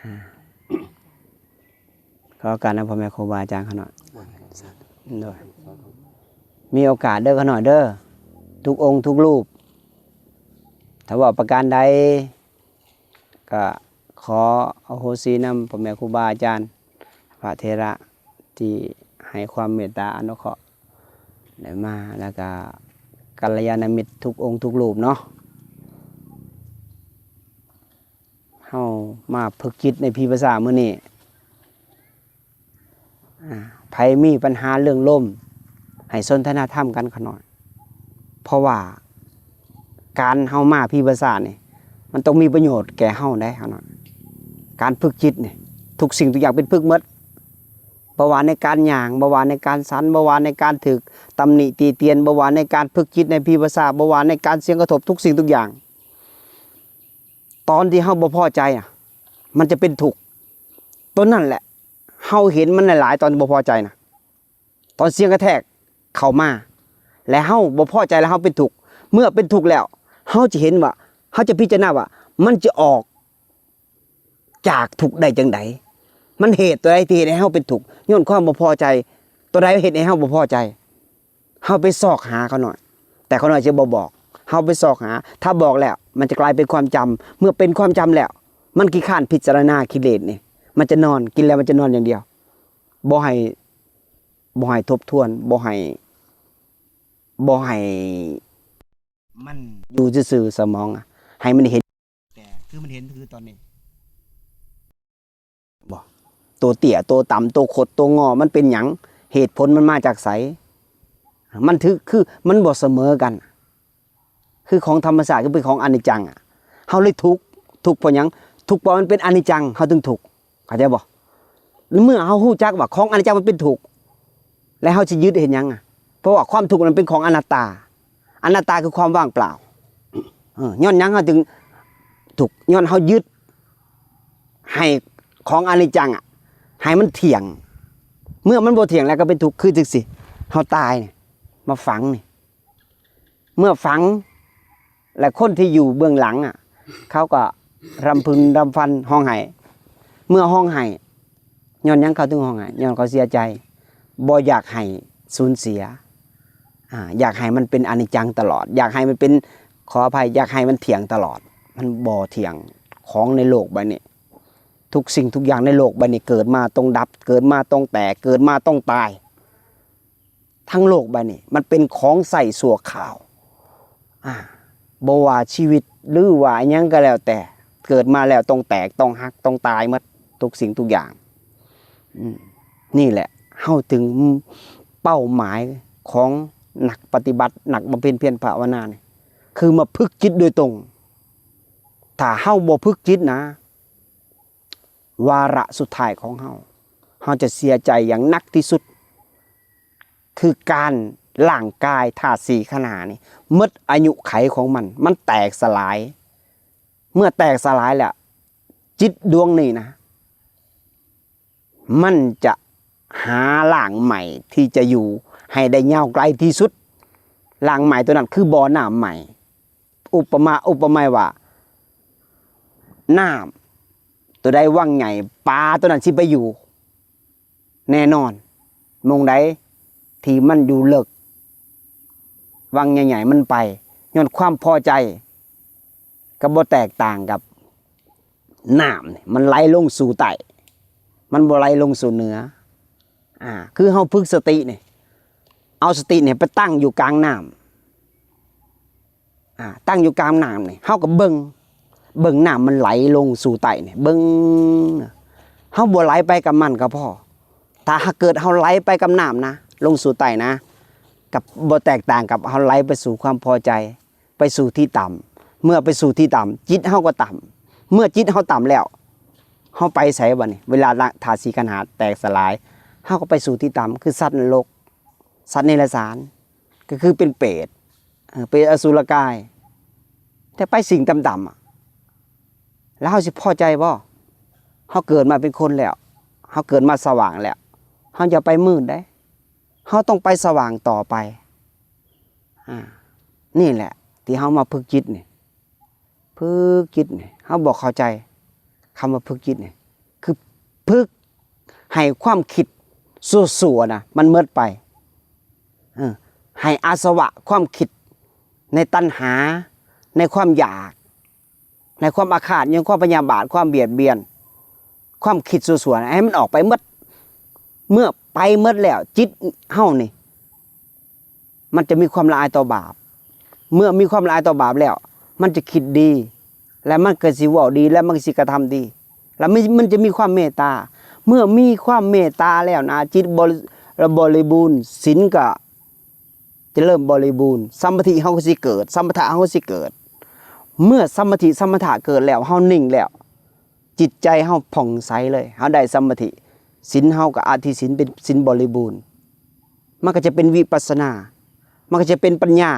ອ່າ ຂໍໂອກາດນຳພໍ່ແມ່ຄູບາອາຈານຂ້ານ້ອຍ. ໂດຍ ມີໂອກາດເດີຂ້ານ້ອຍເດີ ທຸກອົງທຸກຮູບ ຖ້າເວົ້າປະການໃດ ກໍຂໍອະໂຫສິນຳພໍ່ແມ່ຄູບາອາຈານ ພະເຖລະທີ່ໃຫ້ຄວາມເມດຕາອະນຸເຄາະໄດ້ມາ ແລ້ວກໍກັນລະຍານະມິດທຸກອົງທຸກຮູບເນາະ. ເຮົາມາຝຶກຈິດໃນພີພາສາມື້ນີ້ ອ່າ ໃຜມີບັນຫາເລື່ອງລົມ ໃຫ້ສົນທະນາທຳກັນຂ້ານ້ອຍ ເພາະວ່າການເຮົາມາພີພາສານີ້ ມັນຕ້ອງມີປະໂຫຍດແກ່ເຮົາໄດ໋ຂ້ານ້ອຍ. ການຝຶກຈິດນີ້ ທຸກສິ່ງທຸກຢ່າງເປັນຝຶກໝົດ ບໍ່ວ່າໃນການຍ່າງ ບໍ່ວ່າໃນການສັນ ບໍ່ວ່າໃນການຖືກຕຳໜິຕິຕຽນ ບໍ່ວ່າໃນການຝຶກຈິດໃນພີພາສາ ບໍ່ວ່າໃນການສຽງກະທົບ ທຸກສິ່ງທຸກຢ່າງ ຕອນທີ່ເຮົາບໍ່ພໍໃຈນະ ມັນຈະເປັນທຸກ ຕົວນັ້ນແຫຼະ ເຮົາເຫັນມັນຫຼາຍໆ ຕອນບໍ່ພໍໃຈນະ ຕອນສຽງກະແທກເຂົ້າມາ ແລະ ເຮົາບໍ່ພໍໃຈ ແລະ ເຮົາເປັນທຸກ ເມື່ອເປັນທຸກແລ້ວ ເຮົາຈະເຫັນວ່າ ເຮົາຈະພິຈາລະນາວ່າ ມັນຈະອອກຈາກທຸກໄດ້ຈັ່ງໃດ? ມັນເຫດຕົວໃດທີ່ເຮັດໃຫ້ເຮົາເປັນທຸກ? ຍ້ອນຄວາມບໍ່ພໍໃຈ ຕົວໃດເຮັດໃຫ້ເຮົາບໍ່ພໍໃຈ? ເຮົາໄປຊອກຫາຂ້ານ້ອຍ ແຕ່ຂ້ານ້ອຍຈະບໍ່ບອກ ເຮົາໄປຊອກຫາ ຖ້າບອກແລ້ວ ມັນຈະກາຍເປັນຄວາມຈຳ ເມື່ອເປັນຄວາມຈຳແລ້ວ ມັນຂີ້ຄ້ານພິຈາລະນາກິເລດນີ້ ມັນຈະນອນ ກິນແລ້ວມັນຈະນອນຢ່າງດຽວ ບໍ່ໃຫ້ ບໍ່ໃຫ້ທົບທວນ ບໍ່ໃຫ້ ບໍ່ໃຫ້ມັນຢູ່ຊື່ໆ ສະໝອງ ໃຫ້ມັນເຫັນ ແຕ່ຄືມັນເຫັນຄືຕອນນີ້ ບໍ່ ໂຕເຕ້ຍ ໂຕຕ່ຳ ໂຕຄົດ ໂຕງໍ ມັນເປັນຫຍັງ? ເຫດຜົນມັນມາຈາກໃສ? ມັນຖື ຄືມັນບໍ່ສະເໝີກັນ ຄືຂອງທຳມະຊາດ ຄືເປັນຂອງອະນິດຈັງ ເຮົາເລີຍທຸກ ທຸກເພາະຫຍັງ? ທຸກເພາະມັນເປັນອະນິດຈັງ ເຮົາຈຶ່ງທຸກ ເຂົ້າໃຈບໍ່? ເມື່ອເຮົາຮູ້ຈັກວ່າຂອງອະນິດຈັງມັນເປັນທຸກ ແລ້ວເຮົາຊິຍຶດເຮັດຫຍັງ? ເພາະວ່າຄວາມທຸກມັນເປັນຂອງອະນັດຕາ ອະນັດຕາຄືຄວາມວ່າງເປົ່າ ເອີ ຍ້ອນຫຍັງເຮົາຈຶ່ງທຸກ? ຍ້ອນເຮົາຍຶດໃຫ້ຂອງອະນິດຈັງ ໃຫ້ມັນທ່ຽງ ເມື່ອມັນບໍ່ທ່ຽງແລ້ວກໍເປັນທຸກ ຄືຈັ່ງຊີ້ ເຮົາຕາຍ ມາຝັງນີ້ ເມື່ອຝັງ ແລະ ຄົນທີ່ຢູ່ເບື້ອງຫຼັງ ເຂົາກໍລຳພຶນລຳພັນຮ້ອງໄຫ້ ເມື່ອຮ້ອງໄຫ້ ຍ້ອນຫຍັງເຂົາເຖິງຮ້ອງໄຫ້? ຍ້ອນເຂົາເສຍໃຈ ບໍ່ຢາກໃຫ້ສູນເສຍ ອາ ຢາກໃຫ້ມັນເປັນອະນິດຈັງຕະຫຼອດ ຢາກໃຫ້ມັນເປັນ ຂໍອະໄພ ຢາກໃຫ້ມັນທ່ຽງຕະຫຼອດ ມັນບໍ່ທ່ຽງ ຂອງໃນໂລກໃບນີ້ ທຸກສິ່ງທຸກຢ່າງໃນໂລກໃບນີ້ ເກີດມາຕ້ອງດັບ ເກີດມາຕ້ອງແຕກ ເກີດມາຕ້ອງຕາຍ ທັງໂລກໃບນີ້ ມັນເປັນຂອງໃຊ້ຊົ່ວຄາວ ອາ ບໍ່ວ່າຊີວິດ ຫຼືວ່າຫຍັງກໍແລ້ວແຕ່ ເກີດມາແລ້ວຕ້ອງແຕກ ຕ້ອງຫັກ ຕ້ອງຕາຍໝົດ ທຸກສິ່ງທຸກຢ່າງ ອືມ ນີ້ແຫຼະ ເຮົາຈຶ່ງ ເປົ້າໝາຍຂອງນັກປະຕິບັດ ນັກບຳເພັນພຽນພາວະນານີ້ ຄືມາຝຶກຈິດໂດຍຕົງ ຖ້າເຮົາບໍ່ຝຶກຈິດນະ ວາລະສຸດທ້າຍຂອງເຮົາ ເຮົາຈະເສຍໃຈຢ່າງໜັກທີ່ສຸດ ຄືການ ຮ່າງກາຍທາດສີ່ຂັນຫ້ານີ້ ໝົດອາຍຸໄຂຂອງມັນ ມັນແຕກສະຫຼາຍ ເມື່ອແຕກສະຫຼາຍແລ້ວ ຈິດດວງນີ້ນະ ມັນຈະຫາຮ່າງໃໝ່ທີ່ຈະຢູ່ໃຫ້ໄດ້ຍາວໄກທີ່ສຸດ ຮ່າງໃໝ່ຕົວນັ້ນຄືບໍ່ນ້ຳໃໝ່ ອຸປະມາ ອຸປະໄມວ່າ ນ້ຳຕົວໃດວັງໃຫຍ່ ປາຕົວນັ້ນຊິໄປຢູ່ແນ່ນອນ ໝ່ອງໃດທີ່ມັນຢູ່ເລິກ ວັງໃຫຍ່ໆ ມັນໄປ ຍ້ອນຄວາມພໍໃຈ ກໍບໍ່ແຕກຕ່າງກັບນ້ຳນີ້ ມັນໄຫຼລົງສູ່ໃຕ້ ມັນບໍ່ໄຫຼລົງສູ່ເໜືອ ອາ ຄືເຮົາຝຶກສະຕິນີ້ ເອົາສະຕິນີ້ໄປຕັ້ງຢູ່ກາງນ້ຳ ອາ ຕັ້ງຢູ່ກາງນ້ຳນີ້ ເຮົາກໍເບິ່ງ ເບິ່ງນ້ຳມັນໄຫຼລົງສູ່ໃຕ້ນີ້ ເບິ່ງ ເຮົາບໍ່ໄຫຼໄປກັບມັນກໍພໍ ຖ້າຫາກເກີດເຮົາໄຫຼໄປກັບນ້ຳນະ ລົງສູ່ໃຕ້ນະ ກໍບໍ່ແຕກຕ່າງກັບເຮົາໄຫຼໄປສູ່ຄວາມພໍໃຈ ໄປສູ່ທີ່ຕ່ຳ ເມື່ອໄປສູ່ທີ່ຕ່ຳ ຈິດເຮົາກໍຕ່ຳ ເມື່ອຈິດເຮົາຕ່ຳແລ້ວ ເຮົາໄປໃສບັດນີ້? ເວລາທາດສີ່ຂັນຫ້າແຕກສະຫຼາຍ ເຮົາກໍໄປສູ່ທີ່ຕ່ຳ ຄືສັດນະລົກ ສັດເນລະສານ ກໍຄືເປັນເປດ ເອີ ເປັນອະສຸລະກາຍ ແຕ່ໄປສິ່ງຕ່ຳໆ ແລ້ວເຮົາຊິພໍໃຈບໍ່? ເຮົາເກີດມາເປັນຄົນແລ້ວ ເຮົາເກີດມາສະຫວ່າງແລ້ວ ເຮົາຢ່າໄປມືດເດ້ ເຮົາຕ້ອງໄປສະຫວ່າງຕໍ່ໄປ ອາ ນີ້ແຫຼະທີ່ເຮົາມາຝຶກຈິດນີ້ ຝຶກຈິດນີ້ ເຮົາບໍ່ເຂົ້າໃຈ ຄຳວ່າຝຶກຈິດນີ້ ຝຶກໃຫ້ຄວາມຄິດຊົ່ວໆນະ ມັນໝົດໄປ. ເອີ ໃຫ້ອາສະວະ ຄວາມຄິດໃນຕັນຫາ ໃນຄວາມຢາກ ໃນຄວາມອາຄາດ ໃນຄວາມພະຍາບາດ ຄວາມບຽດບຽນ ຄວາມຄິດຊົ່ວໆ ໃຫ້ມັນອອກໄປໝົດ. ເມື່ອໄປໝົດແລ້ວ ຈິດເຮົານີ້ ມັນຈະມີຄວາມລະອາຍຕໍ່ບາບ. ເມື່ອມີຄວາມລະອາຍຕໍ່ບາບແລ້ວ ມັນຈະຄິດດີ ແລະ ມັນກໍຊິເວົ້າດີ ແລະ ມັນກໍຊິກະທຳດີ ແລະ ມັນ ມັນຈະມີຄວາມເມດຕາ. ເມື່ອມີຄວາມເມດຕາແລ້ວນະ ຈິດບໍລິ ບໍລິບູນ ສິນກໍຈະເລີ່ມບໍລິບູນ ສະມາທິເຮົາກໍຊິເກີດ ສະມະຖະເຮົາກໍຊິເກີດ. ເມື່ອສະມາທິ ສະມະຖະເກີດແລ້ວ ເຮົານິ່ງແລ້ວ ຈິດໃຈເຮົາຜ່ອງໃສເລີຍ ເຮົາໄດ້ສະມາທິ ສິນເຮົາກໍອະທິສິນ ເປັນສິນບໍລິບູນ. ມັນກໍຈະເປັນວິປັດສະນາ ມັນກໍຈະເປັນປັນຍາ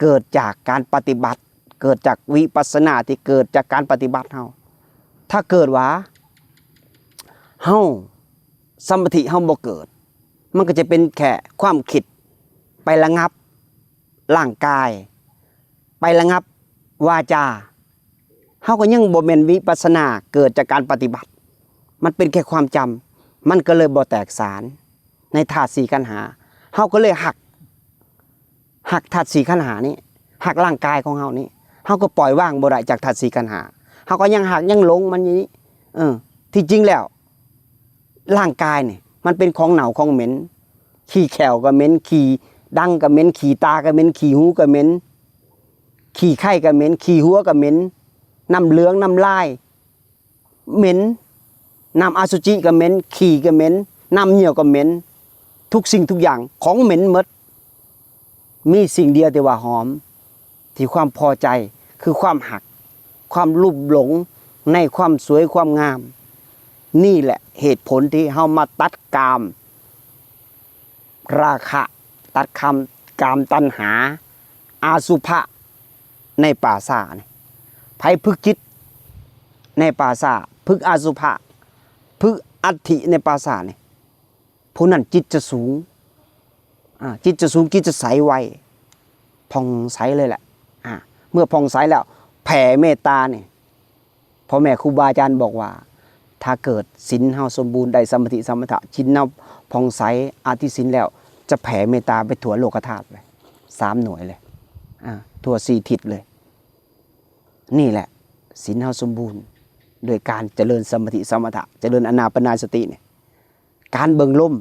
ເກີດຈາກການປະຕິບັດ ເກີດຈາກວິປັດສະນາທີ່ເກີດຈາກການປະຕິບັດເຮົາ. ຖ້າເກີດວ່າເຮົາ ສະມາທິເຮົາບໍ່ເກີດ ມັນກໍຈະເປັນແຄ່ຄວາມຄິດໄປລະງັບຮ່າງກາຍ ໄປລະງັບວາຈາ ເຮົາກໍຍັງບໍ່ແມ່ນວິປັດສະນາເກີດຈາກການປະຕິບັດ ມັນເປັນແຄ່ຄວາມຈຳ ມັນກໍເລີຍບໍ່ແຕກສານໃນທາດສີ່ຂັນຫ້າ. ເຮົາກໍເລີຍຮັກ ຮັກທາດສີ່ຂັນຫ້ານີ້ ຮັກຮ່າງກາຍຂອງເຮົານີ້ ເຮົາກໍປ່ອຍວາງບໍ່ໄດ້ຈາກທາດສີ່ຂັນຫ້າ ເຮົາກໍຍັງຮັກຍັງຫຼົງມັນຢູ່ນີ້. ເອີ ທີ່ຈິງແລ້ວ ຮ່າງກາຍນີ້ມັນເປັນຂອງເນົ່າຂອງເໝັນ ຂີ້ແຂ້ວກໍເໝັນ ຂີ້ດັງກໍເໝັນ ຂີ້ຕາກໍເໝັນ ຂີ້ຫູກໍເໝັນ ຂີ້ໄຄກໍເໝັນ ຂີ້ຫົວກໍເໝັນ ນ້ຳເຫຼືອງນ້ຳລາຍເໝັນ ນ້ຳອະສຸຈິກໍເໝັນ ຂີ້ກໍເໝັນ ນ້ຳເຫຍື້ອກໍເໝັນ ທຸກສິ່ງທຸກຢ່າງຂອງເໝັນໝົດ. ມີສິ່ງດຽວທີ່ວ່າຫອມ ທີ່ຄວາມພໍໃຈ ຄືຄວາມຮັກ ຄວາມລຸ່ມຫຼົງໃນຄວາມສວຍຄວາມງາມ. ນີ້ແຫຼະເຫດຜົນທີ່ເຮົາມາຕັດກາມລາຄະ ຕັດຄຳ ກາມຕັນຫາ ອະສຸພະໃນປາສາດນີ້. ໃຜຝຶກຈິດໃນປາສາດ ຝຶກອະສຸພະ ຝຶກອັດຖິໃນປາສາດນີ້ ຜູ້ນັ້ນຈິດຈະສູງ ອາ ຈິດຈະສູງ ຈິດຈະໃສໄວ ຜ່ອງໃສເລີຍແຫຼະ. ອາ ເມື່ອຜ່ອງໃສແລ້ວ ແຜ່ເມດຕານີ້ ພໍ່ແມ່ຄູບາອາຈານບອກວ່າ ຖ້າເກີດສິນເຮົາສົມບູນ ໄດ້ສະມາທິສະມະຖະ ຈິດເຮົາຜ່ອງໃສ ອະທິສິນແລ້ວ ຈະແຜ່ເມດຕາໄປທົ່ວໂລກະທາດເລີຍ ສາມໜ່ວຍເລີຍ ອາ ທົ່ວສີ່ທິດເລີຍ. ນີ້ແຫຼະ ສິນເຮົາສົມບູນ ໂດຍການຈະເລີນສະມາທິສະມະຖະ ຈະເລີນອານາປານາສະຕິນີ້. ການເບິ່ງລົມ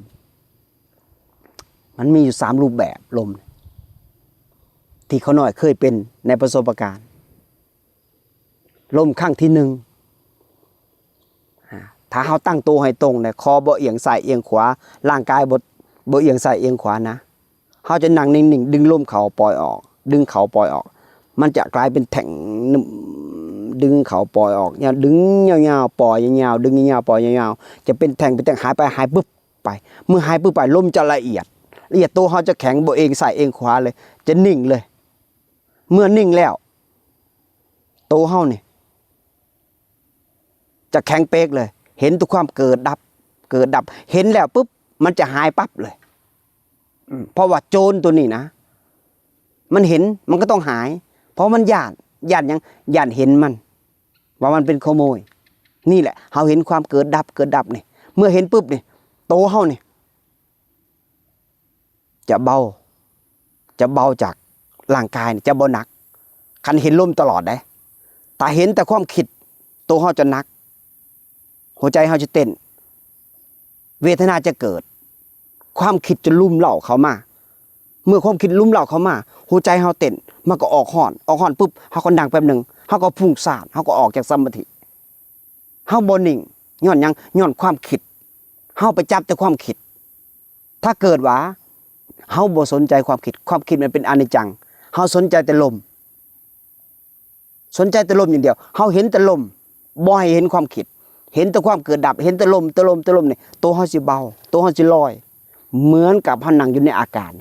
ມັນມີຢູ່ສາມຮູບແບບ ລົມ ທີ່ຂ້ານ້ອຍເຄີຍເປັນໃນປະສົບປະການ. ລົມຄັ້ງທີໜຶ່ງ ອາ ຖ້າເຮົາຕັ້ງໂຕໃຫ້ຕົງນະ ຄໍບໍ່ອຽງຊ້າຍອຽງຂວາ ຮ່າງກາຍບໍ່ ບໍ່ອຽງຊ້າຍອຽງຂວານະ ເຮົາຈະນັ່ງນິ່ງໆ ດຶງລົມເຂົ້າປ່ອຍອອກ ດຶງເຂົ້າປ່ອຍອອກ ມັນຈະກາຍເປັນແທ່ງ ດຶງເຂົ້າປ່ອຍອອກ ຍາວ ດຶງຍາວໆ ປ່ອຍຍາວໆ ດຶງຍາວໆ ປ່ອຍຍາວໆ ຈະເປັນແທ່ງ ເປັນແທ່ງ ຫາຍໄປ ຫາຍປຶບໄປ. ເມື່ອຫາຍປຶບໄປ ລົມຈະລະອຽດ ລະອຽດ ໂຕເຮົາຈະແຂງ ບໍ່ເອງຊ້າຍເອງຂວາເລີຍ ຈະນິ່ງເລີຍ. ເມື່ອນິ່ງແລ້ວ ໂຕເຮົານີ້ຈະແຂງເປກເລີຍ ເຫັນແຕ່ຄວາມເກີດດັບ ເກີດດັບ ເຫັນແລ້ວປຶບ ມັນຈະຫາຍປັບເລີຍ. ອືມ ເພາະວ່າໂຈນໂຕນີ້ນະ ມັນເຫັນ ມັນກໍຕ້ອງຫາຍ ເພາະມັນຢ້ານ ຢ້ານຫຍັງ? ຢ້ານເຫັນມັນ ວ່າມັນເປັນຂະໂມຍ. ນີ້ແຫຼະ ເຮົາເຫັນຄວາມເກີດດັບ ເກີດດັບນີ້ ເມື່ອເຫັນປຶບນີ້ ໂຕເຮົານີ້ ຈະເບົາ ຈະເບົາຈາກຮ່າງກາຍ ຈະບໍ່ໜັກ ຄັນເຫັນລົມຕະຫຼອດເດ້. ຖ້າເຫັນແຕ່ຄວາມຄິດ ໂຕເຮົາຈະໜັກ ຫົວໃຈເຮົາຈະເຕັ້ນ ເວທະນາຈະເກີດ ຄວາມຄິດຈະລຸມເລົ້າເຂົ້າມາ. ເມື່ອຄວາມຄິດລຸມເລົ້າເຂົ້າມາ ຫົວໃຈເຮົາເຕັ້ນ ມັນກໍອອກຮ້ອນ ອອກຮ້ອນປຶບ ເຮົາກໍນັ່ງແປັບໜຶ່ງ ເຮົາກໍຟຸ້ງສ້ານ ເຮົາກໍອອກຈາກສະມາທິ. ເຮົາບໍ່ນິ່ງ ຍ້ອນຫຍັງ? ຍ້ອນຄວາມຄິດ ເຮົາໄປຈັບແຕ່ຄວາມຄິດ. ຖ້າເກີດວ່າເຮົາບໍ່ສົນໃຈຄວາມຄິດ ຄວາມຄິດມັນເປັນອະນິດຈັງ ເຮົາສົນໃຈແຕ່ລົມ ສົນໃຈແຕ່ລົມຢ່າງດຽວ ເຮົາເຫັນແຕ່ລົມ ບໍ່ໃຫ້ເຫັນຄວາມຄິດ ເຫັນແຕ່ຄວາມເກີດດັບ ເຫັນແຕ່ລົມ ແຕ່ລົມ ແຕ່ລົມນີ້ ໂຕເຮົາຊິເບົາ ໂຕເຮົາຊິລອຍ ເໝືອນກັບເຮົານັ່ງຢູ່ໃນອາກາດ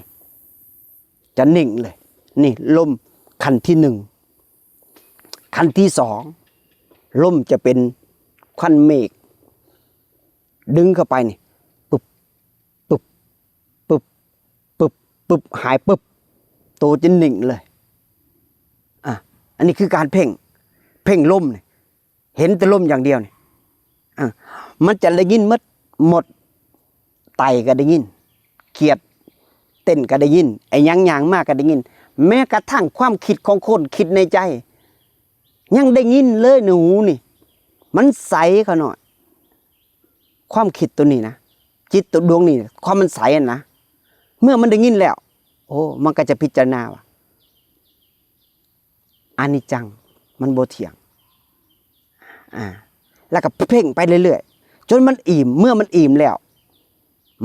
ຈະນິ່ງເລີຍ. ນີ້ລົມຂັ້ນທີໜຶ່ງ. ຂັ້ນທີສອງ ລົມຈະເປັນຄວັນເມກ ດຶງເຂົ້າໄປນີ້ ປຶບ ປຶບ ປຶບ ປຶບ ປຶບ ຫາຍປຶບ ໂຕຈະນິ່ງເລີຍ. ອາ ອັນນີ້ຄືການເພັ່ງ ເພັ່ງລົມນີ້ ເຫັນແຕ່ລົມຢ່າງດຽວນີ້. ອາ ມັນຈະໄດ້ຍິນໝົດ ໝົດ ໄຕກໍໄດ້ຍິນ ຂຽດເຕັ້ນກໍໄດ້ຍິນ ໄອ້ຫຍັງຍ່າງມາກໍໄດ້ຍິນ ແມ້ກະທັ່ງຄວາມຄິດຂອງຄົນຄິດໃນໃຈ ຍັງໄດ້ຍິນເລີຍໃນຫູນີ້ ມັນໃສຂະນ້ອຍ ຄວາມຄິດໂຕນີ້ນະ ຈິດໂຕດວງນີ້ ຄວາມມັນໃສຫັ້ນນະ ເມື່ອມັນໄດ້ຍິນແລ້ວ ໂອ້ ມັນກໍຈະພິຈາລະນາວ່າ ອະນິດຈັງ ມັນບໍ່ທ່ຽງ ອາ ແລ້ວກໍເພັ່ງໄປເລື້ອຍໆ ຈົນມັນອີ່ມ ເມື່ອມັນອີ່ມແລ້ວ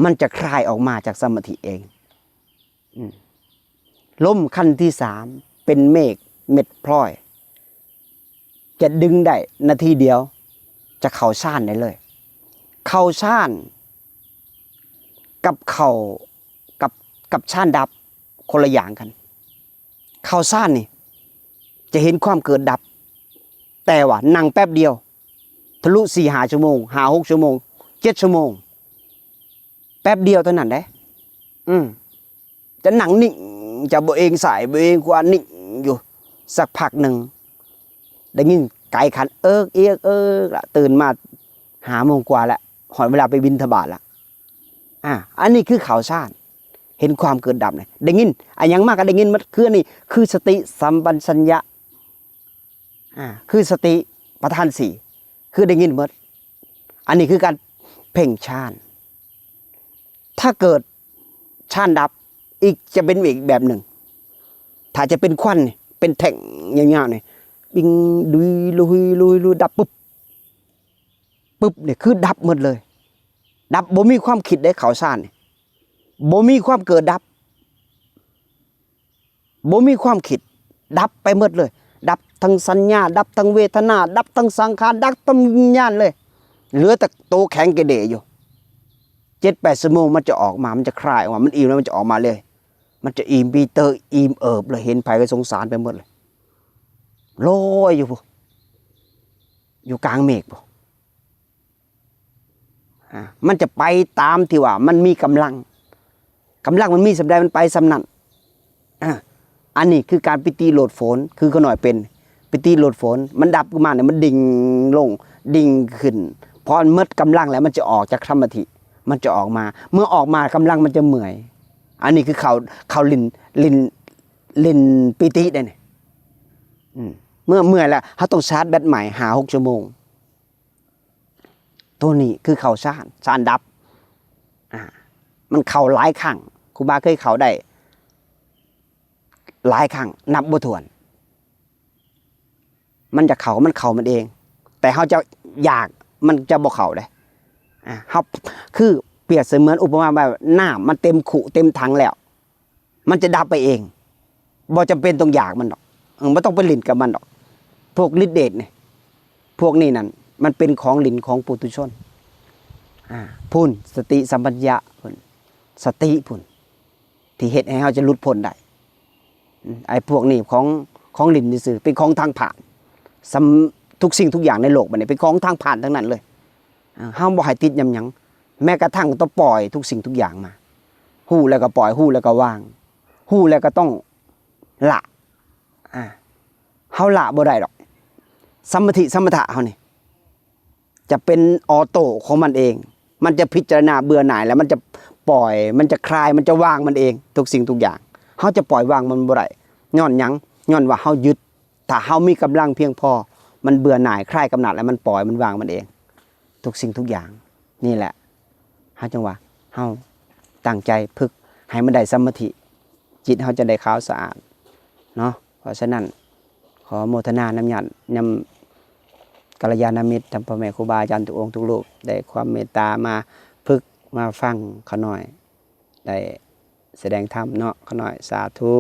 ມັນຈະຄາຍອອກມາຈາກສະມາທິເອງ ອືມ ລົມຂັ້ນທີສາມ ເປັນເມກເມັດພລອຍ ຈະດຶງໄດ້ນາທີດຽວ ຈະເຂົ້າຊານໄດ້ເລີຍ ເຂົ້າຊານກັບເຂົ້າ ກັບ ກັບຊານດັບ ຄົນລະຢ່າງກັນ ເຂົ້າຊານນີ້ຈະເຫັນຄວາມເກີດດັບ ແຕ່ວ່ານັ່ງແປັບດຽວ ທະລຸສີ່ຫ້າຊົ່ວໂມງ ຫ້າຫົກຊົ່ວໂມງ ເຈັດຊົ່ວໂມງ ແປັບດຽວເທົ່ານັ້ນເດ້ ອືມ ຈະນັ່ງນິ່ງ ຈະບໍ່ເອງຊ້າຍບໍ່ເອງຂວາ ນິ່ງຢູ່ ສັກພັກໜຶ່ງ ໄດ້ຍິນໄກ່ຂັນເອິກເອກເອິກລະ ຕື່ນມາຫ້າໂມງກວ່າລະ ຮອດເວລາໄປບິນທະບາດລະ ອາ ອັນນີ້ຄືເຂົ້າຊານ ເຫັນຄວາມເກີດດັບນະ ໄດ້ຍິນ ອາ ຫຍັງມາກໍໄດ້ຍິນໝົດ ຄືອັນນີ້ຄືສະຕິສຳປະຊັນຍະ ອາ ຄືສະຕິປະທານສີ່ ຄືໄດ້ຍິນໝົດ ອັນນີ້ຄືການເພັ່ງຊານ ຖ້າເກີດຊານດັບ ອີກ ຈະເປັນອີກແບບໜຶ່ງ ຖ້າຈະເປັນຄວັນນີ້ ເປັນແທ່ງຍາວໆນີ້ ບິງ ດຸຍ ລຸຍ ລຸຍ ລຸຍ ດັບປຶບ ປຶບນີ້ຄືດັບໝົດເລີຍ ດັບ ບໍ່ມີຄວາມຄິດເດ້ ເຂົ້າຊານນີ້ ບໍ່ມີຄວາມເກີດດັບ ບໍ່ມີຄວາມຄິດ ດັບໄປໝົດເລີຍ ດັບທັງສັນຍາ ດັບທັງເວທະນາ ດັບທັງສັງຂານ ດັບທັງວິນຍານເລີຍ ເຫຼືອແຕ່ໂຕແຂງເກເດຢູ່ ເຈັດແປດຊົ່ວໂມງ ມັນຈະອອກມາ ມັນຈະຄາຍອອກມາ ມັນອີ່ມແລ້ວມັນຈະອອກມາເລີຍ ມັນຈະອີ່ມປີເຕີ ອີ່ມເອີບເລີຍ ເຫັນໃຜກໍສົງສານໄປໝົດເລີຍ ລອຍຢູ່ພຸ້ນ ຢູ່ກາງເມກພຸ້ນ ອາ ມັນຈະໄປຕາມທີ່ວ່າມັນມີກຳລັງ ກຳລັງມັນມີສ່ຳໃດ ມັນໄປສ່ຳນັ້ນ ອາ ອັນນີ້ຄືການປີຕິໂລດໂຜນ ຄືຂະນ້ອຍເປັນ ປີຕິໂລດໂຜນ ມັນດັບຂຶ້ນມານີ້ ມັນດິ່ງລົງ ດິ່ງຂຶ້ນ ພໍມັນໝົດກຳລັງແລ້ວ ມັນຈະອອກຈາກສະມາທິ ມັນຈະອອກມາ ເມື່ອອອກມາກຳລັງມັນຈະເມື່ອຍ ອັນນີ້ຄືເຂົ້າ ເຂົ້າຫຼິ້ນ ຫຼິ້ນ ຫຼິ້ນປີຕິໄດ໋ນີ້ ອືມ ເມື່ອເມື່ອຍແລ້ວ ເຮົາຕ້ອງຊາດແບັດໃໝ່ຫ້າຫົກຊົ່ວໂມງ ໂຕນີ້ຄືເຂົ້າຊານ ຊານດັບ ອາ ມັນເຂົ້າຫຼາຍຄັ້ງ ຄູບາເຄີຍເຂົ້າໄດ້ຫຼາຍຄັ້ງ ນັບບໍ່ຖ້ວນ ມັນຈະເຂົ້າ ມັນເຂົ້າມັນເອງ ແຕ່ເຮົາຈະຢາກ ມັນຈະບໍ່ເຂົ້າເດ້ ອາ ເຮົາ ຄືປຽບສະເໝືອນອຸປະມາວ່າ ນ້ຳມັນເຕັມຄຸເຕັມຖັງແລ້ວ ມັນຈະດັບໄປເອງ ບໍ່ຈຳເປັນຕ້ອງຢາກມັນດອກ ເອີ ບໍ່ຕ້ອງໄປຫຼິ້ນກັບມັນດອກ ພວກລິດເດດນີ້ ພວກນີ້ນັ້ນ ມັນເປັນຂອງຫຼິ້ນຂອງປຸຖຸຊົນ ອາ ພຸ້ນ ສະຕິສຳປະຊັນຍະພຸ້ນ ສະຕິພຸ້ນ ທີ່ເຮັດໃຫ້ເຮົາຈະຫຼຸດພົ້ນໄດ້ ອາ ໄອ້ພວກນີ້ຂອງ ຂອງຫຼິ້ນຊື່ໆ ເປັນຂອງທາງຜ່ານ ສຳ ທຸກສິ່ງທຸກຢ່າງໃນໂລກບັດນີ້ ເປັນຂອງທາງຜ່ານທັງນັ້ນເລີຍ ອາ ເຮົາບໍ່ໃຫ້ຕິດນຳຫຍັງ ແມ້ກະທັ່ງຕ້ອງປ່ອຍທຸກສິ່ງທຸກຢ່າງມາ ຮູ້ແລ້ວກໍປ່ອຍ ຮູ້ແລ້ວກໍວາງ ຮູ້ແລ້ວກໍຕ້ອງລະ ອາ ເຮົາລະບໍ່ໄດ້ດອກ ສະມາທິສະມະຖະເຮົານີ້ ຈະເປັນອໍໂຕ້ຂອງມັນເອງ ມັນຈະພິຈາລະນາເບື່ອໜ່າຍ ແລ້ວມັນຈະປ່ອຍ ມັນຈະຄາຍ ມັນຈະວາງມັນເອງ ທຸກສິ່ງທຸກຢ່າງ ເຮົາຈະປ່ອຍວາງມັນບໍ່ໄດ້ ຍ້ອນຫຍັງ? ຍ້ອນວ່າເຮົາຍຶດ ຖ້າເຮົາມີກຳລັງພຽງພໍ ມັນເບື່ອໜ່າຍ ຄາຍກຳໜັດ ແລ້ວມັນປ່ອຍ ມັນວາງມັນເອງ ທຸກສິ່ງທຸກຢ່າງ ນີ້ແຫຼະ ເຮົາຈຶ່ງວ່າ ເຮົາຕັ້ງໃຈຝຶກໃຫ້ມັນໄດ້ສະມາທິ ຈິດເຮົາຈະໄດ້ຂາວສະອາດເນາະ ເພາະສະນັ້ນ ຂໍໂມທະນານຳຍາດ ນຳກັນລະຍານະມິດ ທັງພໍ່ແມ່ຄູບາອາຈານທຸກອົງທຸກຮູບ ໄດ້ຄວາມເມດຕາມາຝຶກມາຟັງຂ້ານ້ອຍ ໄດ້ສະແດງທຳເນາະ ຂ້ານ້ອຍ ສາທຸ.